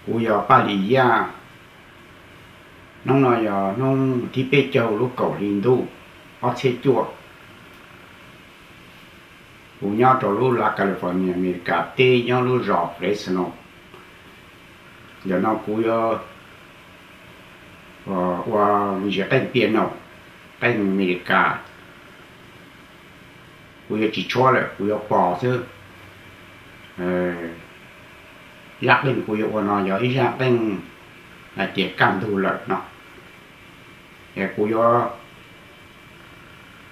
Kuv yog Paj Lis Yaj. Hnub no yog hnub thib peb caug lub kaum hli ntuj ob txhiab cuaj. Kuv nyob rau lub California, Amelikas teb, nyob lub zos Fresno. Ntawm no kuv yuav ua me ntsis qeej piano, qeej Amelikas. Kuv yuav tsis tshuab lawm, kuv yuav pos xwb. Zaj qeej kuv yuav ua no yog ib zaj qeej hais tias kaj ntug lawm no. Kuv yuav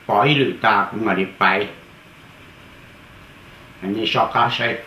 pos ib lwm tas kuv mam li pais. Nej soj qab saib.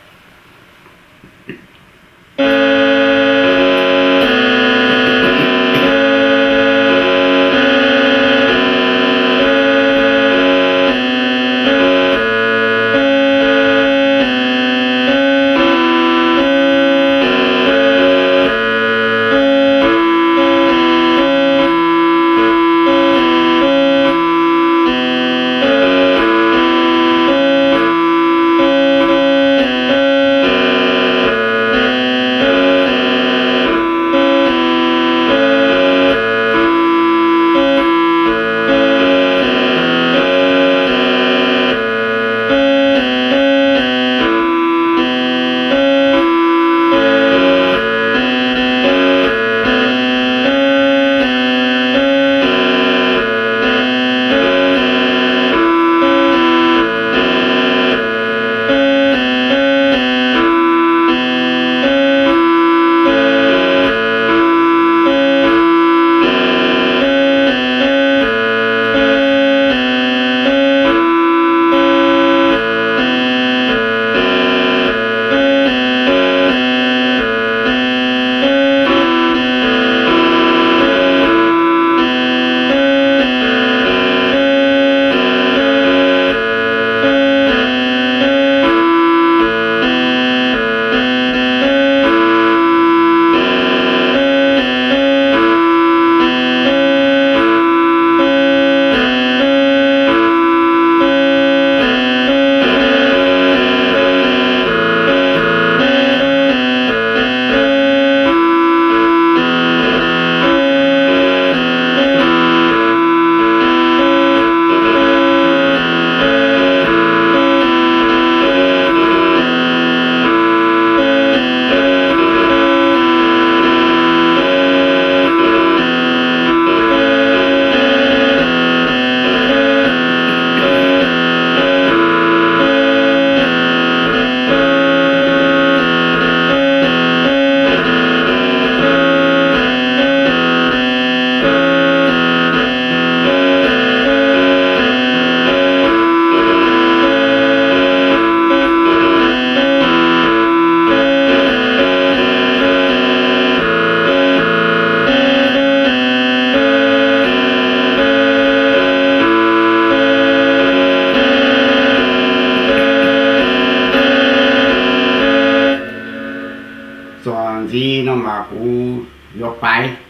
Txuas ntxiv no mas kuv yuav pais.